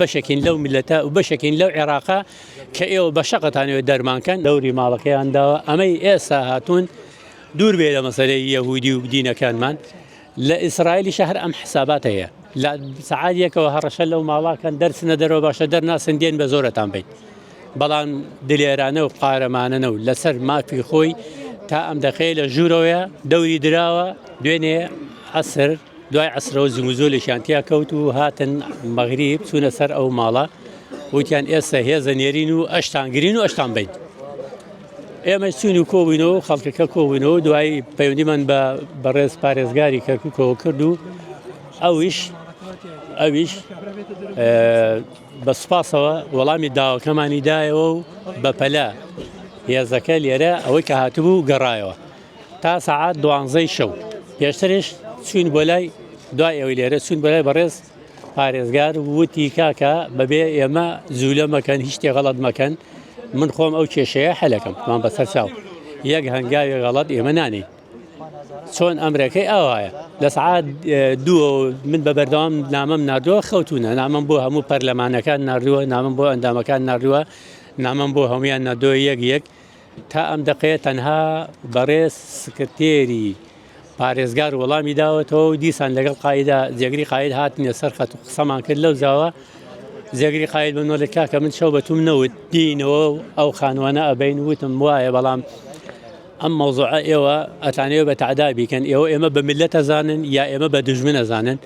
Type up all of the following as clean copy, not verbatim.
بەشێکین لەو میللەتە و بەشێکین لەو عێراقە کە ئێوە بە شەقتانەوێت دەرمانکەن. دەوری ماڵەکەیان داوە، ئەمەی ئێستا هاتوون دوور بێ لە مەسەلەی یەهودی و دینەکانمان، لە ئیسرائیلیشا هەر ئەم حساباتە هەیە، لە سەعات یەکەوە هەڕەشە لەو ماڵە کەن دەرچنە دەرەوە باشە دەرناسن دێن بە زۆرەتان بین. بەڵام دلێرانە و قارەمانەنە و لەسەر مافی خۆی تا ئەم دەقەیە لە ژوورەوەیە دەوری دراوە دوێنێ عەسر دوای عەسرەوە زموزۆلێکیان تیا کەوت و هاتن مەغریب چوونە سەر ئەو ماڵە وتیان ئێستا هێزە نێرین و ئەشتان گرین و ئەشتان بین ئێمە چوین و کۆبووینەوە و خەڵکەکە کۆبووینەوە دوایی پەیوەندیمان بە بەڕێز پارێزگاری کەرکووکەوە کرد و ئەویش ئەویش بە سوپاسەوە وەڵامی داواکەمانی دایەوە و بەپەلە هێزەکە لێرە ئەوەی کە هاتبوو گەڕایەوە تا سەعات دوانزەی شەو پێشترش چوین بۆ لای دوای ئەوەی لێرە چوین بۆ لای بەڕێز پارێزگار وتی کاکە بەبێ ئێمە زولە مەکەن هیچ شتێ غەڵەت مەکەن من خۆم ئەو کێشەیە حەلەکەم مان بەسەر چاو یەک هەنگاوی غەڵەت ئێمە نانێین چۆن ئەمرەکەی ئاوایە لە سعات دوو من بە بەردەوام نامەم نردووە خەوتونە نامەم بۆ هەموو پەرلەمانەکان نردووە نامەم بۆ ئەندامەکان نردووە نامەم بۆ هەمویان نردووە یەک یەک تا ئەم دقەیە تەنها بەڕێز سکرتێری پارێزگار وەڵامی داوەتەوە و دیسان لەگەڵ قایدا جێگری قاید هاتنە سەر خەت و قسەمان کرد لەو زاوە جێگری قاید بنۆلە کاکە من شەو بەتوم نەوت دینەوە و ئەو خانوانە ئەبین وتم وایە بەڵام ئەم مەوزوعە ئێوە ئەتانەوێ بە تەعدا بیکەن، ئێوە ئێمە بە میللەت ئەزانن یا ئێمە بە دوژمن ئەزانن؟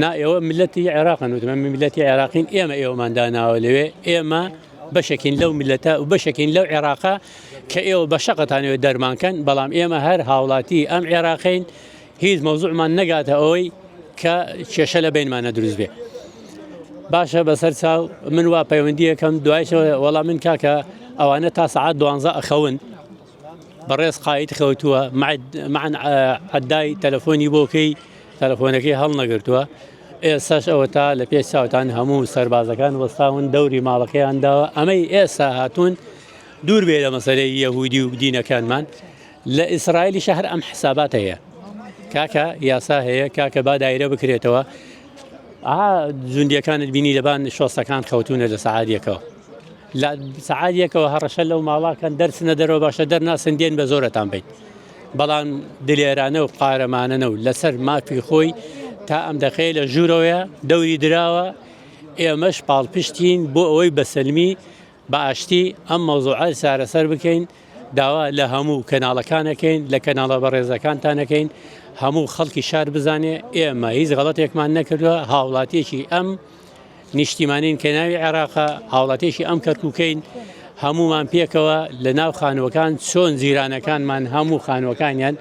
نا ئێوە میللەتی عێراقن، وتم ئێمە میللەتی عێراقین، ئێمە ئێوەمان داناوە لەوێ، ئێمە بەشێکین لەو میللەتە و بەشێکین لەو عێراقە کە ئێوە بە شەقتانەوێ دەرمان کەن، بەڵام ئێمە هەر هاوڵاتی ئەم عێراقەین، هیچ مەوزوعمان نەگاتە ئەوەی کە کێشە لە بینمانە دروست بێ. باشە بەسەر چاو من وا پەیوەندیەکەم دوایشەوە وەڵا من کاکە ئەوانە تا سەعات دوانزە ئەخەون بەڕێز قاید خەوتووە معن عەدای تەلەفۆنی بۆکەی تەلەفۆنەکەی هەڵنەگرتووە ئێستاش ئەوە تا لە پێش چاوتان هەموو سەربازەکان وەستاون دەوری ماڵەکەیان داوە ئەمەی ئێستا هاتوون دوور بێ لە مەسەلەی یەهودی و دینەکانمان لە ئیسرائیلی شەهر ئەم حسابات هەیە کاکە یاسا هەیە کاکە با دایرە بکرێتەوە ئا جوندیەکانت بینی لەبان شۆستەکان خەوتونە لە سەعات یەکەوە لە سەعات یەکەوە هەڕەشە لەو ماڵاکەن دەرچنە دەرەوە باشە دەرناسن دێن بە زۆرەتان بین بەڵام دلێرانە و قارەمانەنە و لەسەر مافی خۆی تا ئەم دەقەیە لە ژوورەوەیە دەوری دراوە ئێمەش پاڵپشتین بۆ ئەوەی بە سەلمی بە ئاشتی ئەم مەوزوعە چارەسەر بکەین داوا لە هەموو کەناڵەکان ئەکەین لە کەناڵە بەڕێزەکانتان ئەکەین هەموو خەڵکی شار بزانێ ئێمە هیچ غەڵەتێکمان نەکردووە هاوڵاتیەکی ئەم نیشتیمانین کە ناوی عێراقە هاوڵاتیەکی ئەم کەرکوکەین هەمومان پێکەوە لە ناو خانووەکان چۆن جیرانەکانمان هەموو خانووەکانیان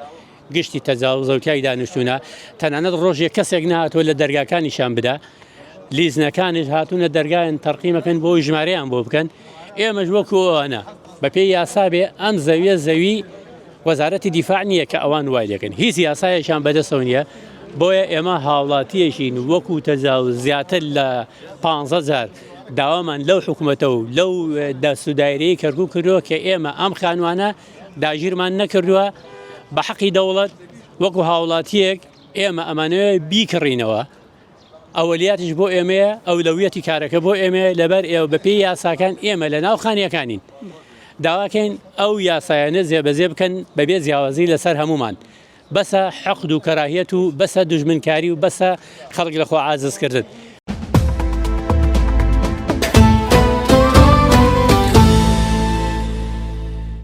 گشتی تەجاوزە و تیای دانیشتوونە تەنانەت ڕۆژێک کەسێک نهاتوە لە دەرگاکانیشان بدا لیزنەکانیش هاتوونە دەرگایان تەرقیمەکەن بۆ ژمارەیان بۆ بکەن ئێمەش وەکو ئەوانە بەپێی یاسا بێ ئەم زەویە زەوی وەزارەتی دیفاع نییە کە ئەوان وای لەکەن هیچ یاسایەکیان بەدەستەوە نییە بۆیە ئێمە هاوڵاتیەکین وەکو تەجاوز زیاتر لە پ جار داوامان لەو حکوومەتە و لەو دەست و دایرەی کەرکوک کردووە کە ئێمە ئەم خانوانە داگیرمان نەکردووە بە حەقی دەوڵەت وەکو هاوڵاتیەک ئێمە ئەمانەوێ بیکڕینەوە ئەوەلیاتیش بۆ ئێمەیە ئەولەویەتی کارەکە بۆ ئێمەیە لەبەر ئێوە بەپێی یاساکان ئێمە لە ناو خانیەکانین داواکەین ئەو یاسایانە زێبەزێ بکەن بەبێ جیاوازی لەسەر هەمومان بەسە حەقد و کەراهیەت و بەسە دوژمنکاری و بەسە خەڵک لە خۆ عاجز کردن.